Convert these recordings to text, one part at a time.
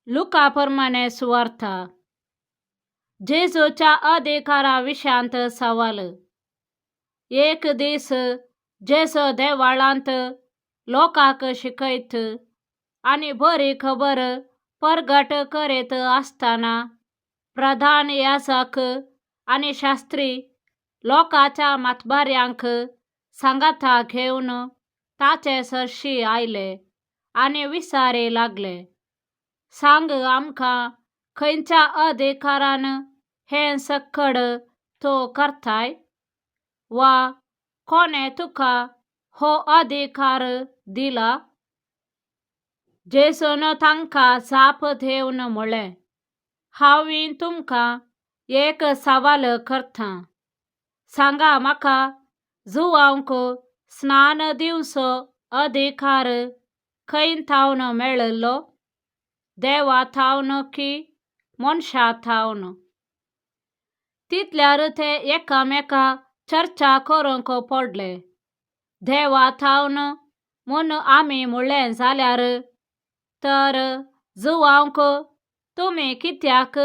लुका प्रमाणे सुवार्ता. जेजूच्या अधिकारा विशयांत सवाल. एक दीस जेजू देवाळांत लोकांक शिकयत आनी बरी खबर परगट करीत आसतना प्रधान याजक आनी शास्त्री लोकांच्या मातबाऱ्यांक सांगाता घेवन ताचे सरशी आयले आनी विचारी लागले, सांग आमकां खंयच्या अधिकारान हें सक्कड तूं करताय वा कोणें तुका हो अधिकार दिला? जेजून तांकां जाप दिवन म्हळें, हांव तुमकां एक सवाल करतां. सांगा म्हाका, जुवांक स्नान दिवचो अधिकार खंय थावन मेळिल्लो? देवा थावन की मनशा थावन? तितल्यार ते एकामेका चर्चा करूंक पडले. देवा थावन म्हूण आमी म्हणलें जाल्यार तर जुवांक तुमी कित्याक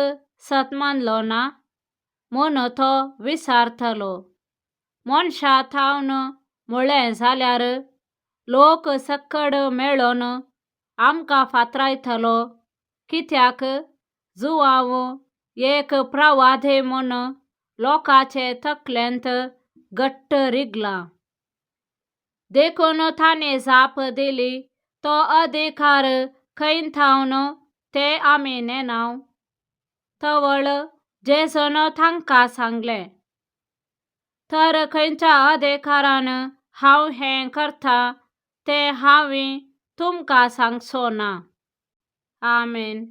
सत मानलो ना म्हूण तो विचारतलो. मनशा थावन म्हणलें जाल्यार लोक सक्कड मेळून आमकां फातरायतलो, कित्याक जुवांव एक प्रवादी म्हूण लोकांचे तकलेंत घट्ट रिगलां. देखून तांणी जाप दिली, तो अधिकार खंय थावन तें आमी नेणाव. तवळ जेजून तांकां सांगलें, तर खंयच्या अधिकारान हांव हें करतां तें हांव तुमकां सांगचो ना. आमेन.